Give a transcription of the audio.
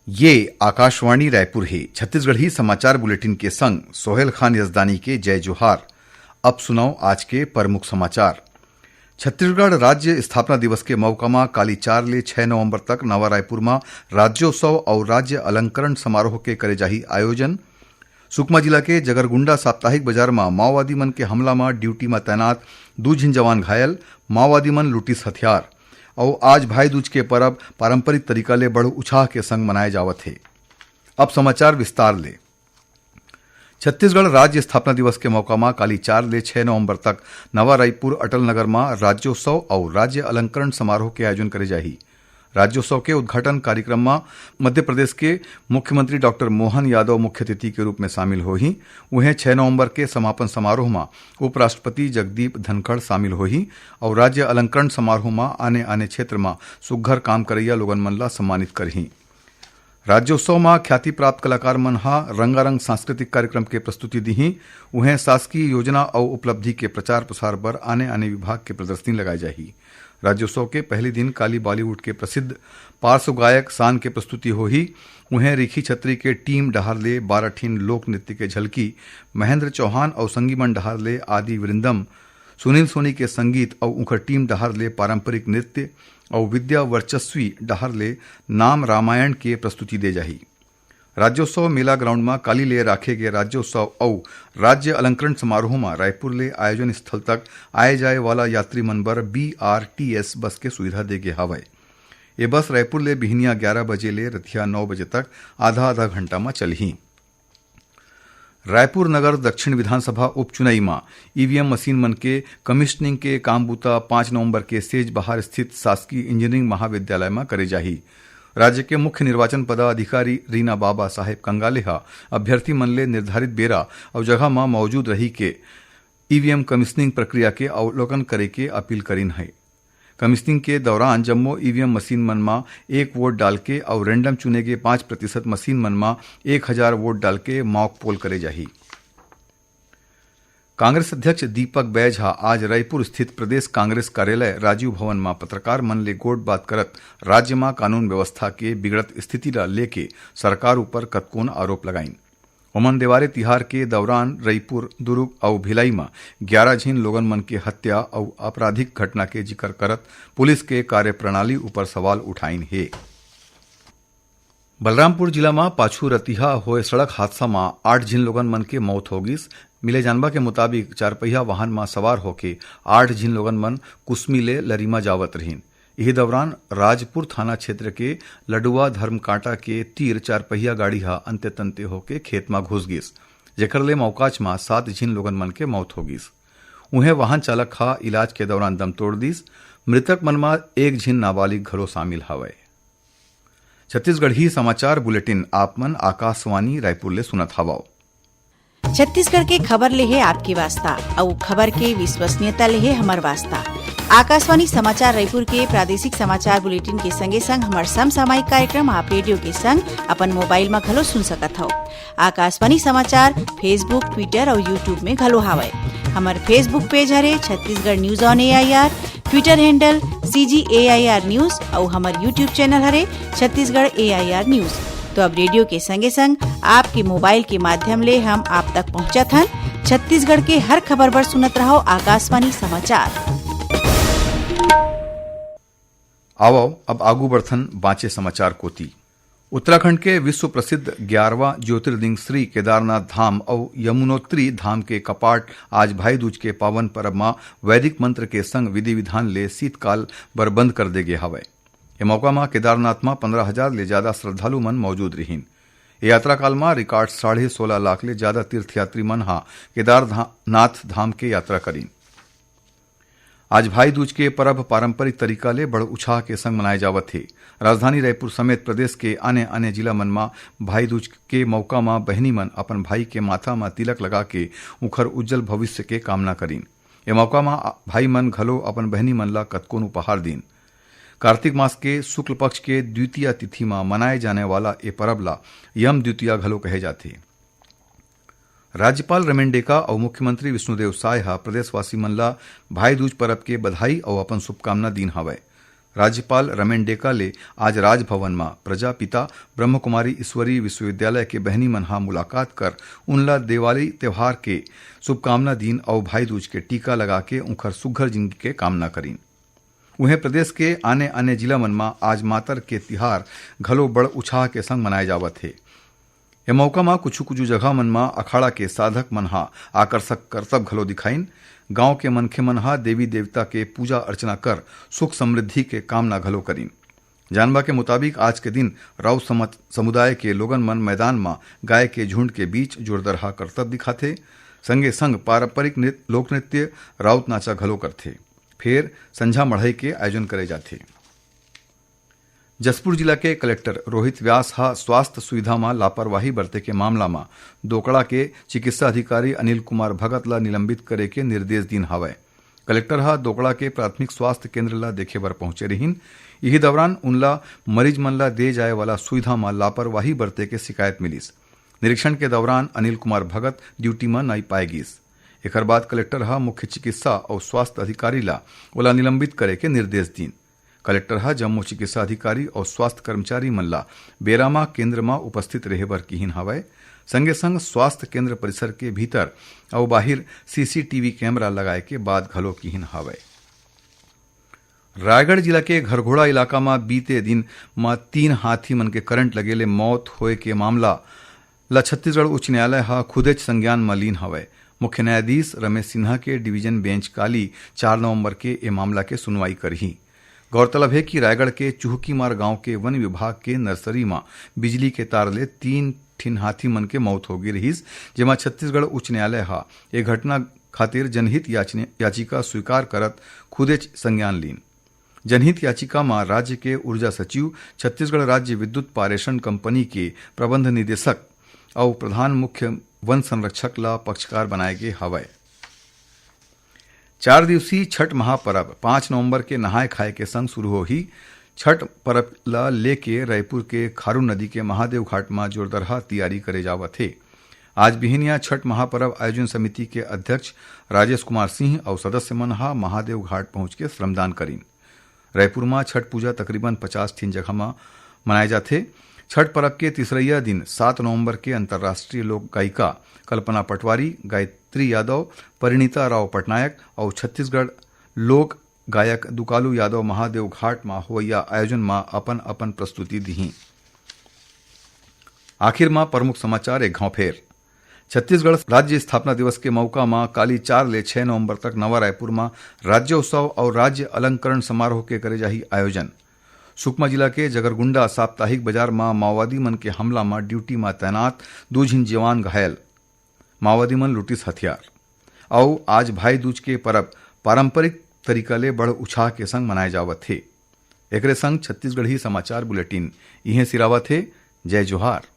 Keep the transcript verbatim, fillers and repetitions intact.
ये आकाशवाणी रायपुर हे। छत्तीसगढ़ी समाचार बुलेटिन के संग सोहेल खान यजदानी के जय जोहार। अब सुनव आज के प्रमुख समाचार। छत्तीसगढ़ राज्य स्थापना दिवस के मौका म काली चार ले छै नवंबर तक नवा रायपुर म राज्योत्सव अउ राज्य अलंकरण समारोह के करे जाही आयोजन। सुकमा जिला के जगरगुंडा साप्ताहिक बाजार म माओवादी मन के हमला म ड्यूटी म तैनात दू झिन जवान घायल, माओवादी मन लूटिस हथियार। अउ आज भाई दूज के परब पारंपरिक तरीका ले बड़ उछाह के संग मनाए जावत हे। अब समाचार विस्तार ले। छत्तीसगढ़ राज्य स्थापना दिवस के मौका म काली चार ले छै नवंबर तक नवा रायपुर अटल नगर म राज्योत्सव अउ राज्य अलंकरण समारोह के आयोजन करे जाही। राज्योत्सव के उद्घाटन कार्यक्रम म मध्य प्रदेश के मुख्यमंत्री डॉक्टर मोहन यादव मुख्य अतिथि के रूप में शामिल होही। उहें छै नवंबर के समापन समारोह म उपराष्ट्रपति जगदीप धनखड़ शामिल होही अउ राज्य अलंकरण समारोह म आने-आने क्षेत्र म सुग्घर काम करइया लोगन मन ला सम्मानित करही। राज्योत्सव म ख्याति प्राप्त कलाकार मन ह रंगारंग सांस्कृतिक कार्यक्रम के प्रस्तुति दिही। उहें शासकीय योजना अउ उपलब्धि के प्रचार प्रसार बर आने-आने विभाग के प्रदर्शनी लगाए जाही। राज्योत्सव के पहली दिन काली बॉलीवुड के प्रसिद्ध पार्श्व गायक शान के प्रस्तुति होही। उहें रिखी छत्री के टीम डहार ले बारह ठिन लोक नृत्य के झलकी, महेंद्र चौहान अउ संगीमन डहार ले आदि वृंदम, सुनील सोनी के संगीत अउ उंखर टीम डहार ले पारंपरिक नृत्य अउ विद्या वर्चस्वी डहार ले नाम रामायण के प्रस्तुति दे जाही। राज्योत्सव मेला ग्राउंड म काली ले राखे गे राज्योत्सव अउ राज्य अलंकरण समारोह म रायपुर ले आयोजन स्थल तक आए जाए वाला यात्री मन बर बीआरटीएस बस के सुविधा दे गे हावय। ये बस रायपुर ले बिहनिया ग्यारह बजे ले रतिहा नौ बजे तक आधा-आधा घंटा म चलही। रायपुर नगर दक्षिण विधानसभा उपचुनाई म ईवीएम मशीन मन के कमिश्निंग के काम बूता पाँच नवंबर के सेज बहार स्थित शासकीय इंजीनियरिंग महाविद्यालय म करे जाही। राज्य के मुख्य निर्वाचन पदाधिकारी रीना बाबा साहेब कंगाले ह अभ्यर्थी मन ले निर्धारित बेरा अउ जगह म मौजूद रही के ईवीएम कमिश्निंग प्रक्रिया के अवलोकन करे के अपील करिन हे। कमिश्निंग के दौरान जम्मो ईवीएम मशीन मन म एक वोट डाल के अउ रैंडम चुने गे पाँच प्रतिशत मशीन मन म एक हजार वोट डाल के मॉक पोल करे जाही। कांग्रेस अध्यक्ष दीपक बैज ह आज रायपुर स्थित प्रदेश कांग्रेस कार्यालय राजीव भवन म पत्रकार मन ले गोठ बात करत राज्य म कानून व्यवस्था के बिगड़त स्थिति ल लेके सरकार ऊपर कतकोन आरोप लगाइन। ओमन देवारी तिहार के दौरान रईपुर, दुरूग अउ भिलाई म ग्यारह झिन लोगन मन के हत्या अउ आपराधिक घटना के जिकर करत पुलिस के कार्यप्रणाली ऊपर सवाल उठाइन हे। बलरामपुर जिला म पाछू रतिहा होए सड़क हादसा म आठ झिन लोगन मन के मौत हो गिस। मिले जानबा के मुताबिक, चारपहिया वाहन म सवार होके आठ झिन लोगन मन कुसमी ले लरीमा जावत रहिन। इही दौरान राजपुर थाना क्षेत्र के लडुआ धर्मकांटा के तीर चारपहिया गाड़ी ह अंते-तंते होके खेत म घुस गिस, जेकर ले मौकाच म सात झिन लोगन मन के मौत हो गिस। उहें, वाहन चालक ह इलाज के दौरान दम तोड़ दिस। मृतक मन म एक झिन नाबालिग घलो शामिल हवय। छत्तीसगढ़ी समाचार बुलेटिन आप मन आकाशवाणी रायपुर ले सुनत हवव। छत्तीसगढ़ के खबर ले हे आपके वास्ता, अउ खबर के विश्वसनीयता ले हे हमर वास्ता। आकाशवाणी समाचार रायपुर के प्रादेशिक समाचार बुलेटिन के संगे संग हमर समसामयिक कार्यक्रम आप रेडियो के संग अपन मोबाइल म घलो सुन सकत हव। आकाशवाणी समाचार Facebook, Twitter अउ YouTube में घलो हावय। हमर Facebook पेज हरे Chhattisgarh news on AIR, Twitter handle CG AIR news अउ हमर YouTube चैनल हरे छत्तीसगढ़ एआईआर न्यूज। तो अब रेडियो के संगे संग आपके मोबाइल के माध्यम ले हम आप तक पहुंचत हन छत्तीसगढ़ के हर खबर बर सुनत रहव आकाशवाणी समाचार। आवव, अब आगू बढ़थन बांचे समाचार कोति। उत्तराखंड के विश्व प्रसिद्ध ग्यारहवां ज्योतिर्लिंग श्री केदारनाथ धाम अउ यमुनोत्री धाम के कपाट आज भाई दूज के पावन पर्व म वैदिक मंत्र के संग विधि विधान ले शीतकाल बर बंद कर दे गे हवय। ए मौका म केदारनाथ म पंद्रह हजार ले जादा श्रद्धालु मन मौजूद रिहिन। ए यात्रा काल म रिकॉर्ड साढ़े सोलह लाख ले जादा तीर्थयात्री मन ह केदारनाथ धाम के यात्रा करिन। आज भाई दूज के परब पारंपरिक तरीका ले बड़ उछाह के संग मनाए जावत हे। राजधानी रायपुर समेत प्रदेश के आने-आने जिला मन म भाई दूज के मौका म बहिनी मन अपन भाई के माथा म तिलक लगा के उंखर उज्जवल भविष्य के कामना करिन। ए मौका म आ-, भाई मन घलो अपन बहिनी मन ला कतकोन उपहार दीन। कार्तिक मास के शुक्ल पक्ष के द्वितीया तिथि म मनाए जाने वाला ए परब ला यम द्वितीया घलो कहे जाथे। राज्यपाल रमेन डेका अउ मुख्यमंत्री विष्णुदेव साय ह प्रदेशवासी मन ला भाई दूज परब के बधाई अउ अपन शुभकामना दीन हवय। राज्यपाल रमेन डेका ले आज राजभवन म प्रजापिता ब्रह्मकुमारी ईश्वरीय विश्वविद्यालय के बहिनी मन ह मुलाकात कर उनला देवाली त्योहार के शुभकामना दीन अउ भाई दूज के टीका लगा के उंखर सुघर जिनगी के कामना करीन। उहें, प्रदेश के आने-आने जिला मन म आज मातर के तिहार घलो बड़ उछाह के संग मनाए जावत हे। ए मौका म कुछु-कुछु जगह मन म अखाड़ा के साधक मन ह आकर्षक करतब घलो दिखाइन। गांव के मनखे मन ह देवी-देवता के पूजा-अर्चना कर सुख समृद्धि के कामना घलो करिन। जानबा के मुताबिक, आज के दिन राउत समत-, समुदाय के लोगन मन मैदान म गाय के झुंड के बीच जोरदरहा करतब दिखाथे। संगे संग पारंपरिक नृत-, लोकनृत्य राउत नाचा घलो करथे। फेर संझा मढ़ई के आयोजन करे जाथे। जशपुर जिला के कलेक्टर रोहित व्यास ह स्वास्थ्य सुविधा म लापरवाही बरते के मामला म दोकड़ा के चिकित्सा अधिकारी अनिल कुमार भगत ल निलंबित करे के निर्देश दीन हावय। कलेक्टर ह दोकड़ा के प्राथमिक स्वास्थ्य केंद्र ल देखे बर पहुंचे रिहिन। इही दौरान उनला मरीज मन ल दे जाए वाला सुविधा म लापरवाही बरते के शिकायत मिलिस। निरीक्षण के दौरान अनिल कुमार भगत ड्यूटी म नइ पाए गिस। एखर बाद कलेक्टर ह मुख्य चिकित्सा अउ स्वास्थ्य अधिकारी ल ओला निलंबित करे के निर्देश दीन। कलेक्टर ह जम्मो चिकित्सा अधिकारी अउ स्वास्थ्य कर्मचारी मन ल बेरा म केंद्र म उपस्थित रहे बर किहिन हावय। संगे संग स्वास्थ्य केंद्र परिसर के भीतर अउ बाहिर सीसीटीवी कैमरा लगाए के बात घलो किहिन हावय। रायगढ़ जिला के घरघोड़ा इलाका म बीते दिन म तीन हाथी मन के करंट लगे ले मौत होए के मामला ल छत्तीसगढ़ उच्च न्यायालय ह खुदेच संज्ञान म लीन हवय। मुख्य न्यायाधीश रमेश सिन्हा के डिवीजन बेंच काली चार नवंबर के ए मामला के सुनवाई करही। गौरतलब हे कि रायगढ़ के चुहकीमार गांव के वन विभाग के नर्सरी म बिजली के तार ले तीन ठिन हाथी मन के मौत होगे रिहिस, जेमा छत्तीसगढ़ उच्च न्यायालय ह ए घटना खातिर जनहित याचने-, याचिका स्वीकार करत खुदेच संज्ञान लीन। जनहित याचिका म राज्य के ऊर्जा सचिव, छत्तीसगढ़ राज्य विद्युत पारेषण कंपनी के प्रबंध निदेशक अउ प्रधान मुख्य वन संरक्षक ल पक्षकार बनाए गे हवय। चार दिवसीय छठ महापर्व पाँच नवंबर के नहाय खाय के संग शुरू होही। छठ पर्व ल लेके रायपुर के खारून नदी के महादेव घाट म जोरदरहा तियारी करे जावत हे। आज बिहनिया छठ महापर्व आयोजन समिति के अध्यक्ष राजेश कुमार सिंह अउ सदस्य मन ह महादेव घाट पहुंच के श्रमदान करिन। रायपुर म छठ पूजा तकरीबन पचास ठिन जगह म मनाए जाथे। छठ पर्व के तीसरइया दिन सात नवंबर के अंतर्राष्ट्रीय लोक गायिका कल्पना पटवारी, गायत्री यादव, परिणीता राव पटनायक अउ छत्तीसगढ़ लोक गायक दुकालू यादव महादेव घाट म होवइया आयोजन म अपन-अपन प्रस्तुति दिहीं। आखिर म प्रमुख समाचार एक घांव फेर। छत्तीसगढ़ राज्य स्थापना दिवस के मौका म काली चार ले छह नवंबर तक नवा रायपुर म राज्योत्सव अउ राज्य अलंकरण समारोह के करे जाही आयोजन। सुकमा जिला के जगरगुंडा साप्ताहिक बाजार म माओवादी मन के हमला म ड्यूटी म तैनात दू झिन जवान घायल। माओवादी मन लुटिस हथियार। अउ आज भाई दूज के परब पारंपरिक तरीका ले बड़ उछाह के संग मनाए जावत हे। एकरे संग छत्तीसगढ़ी समाचार बुलेटिन इहें सिरावत हे। जय जोहार।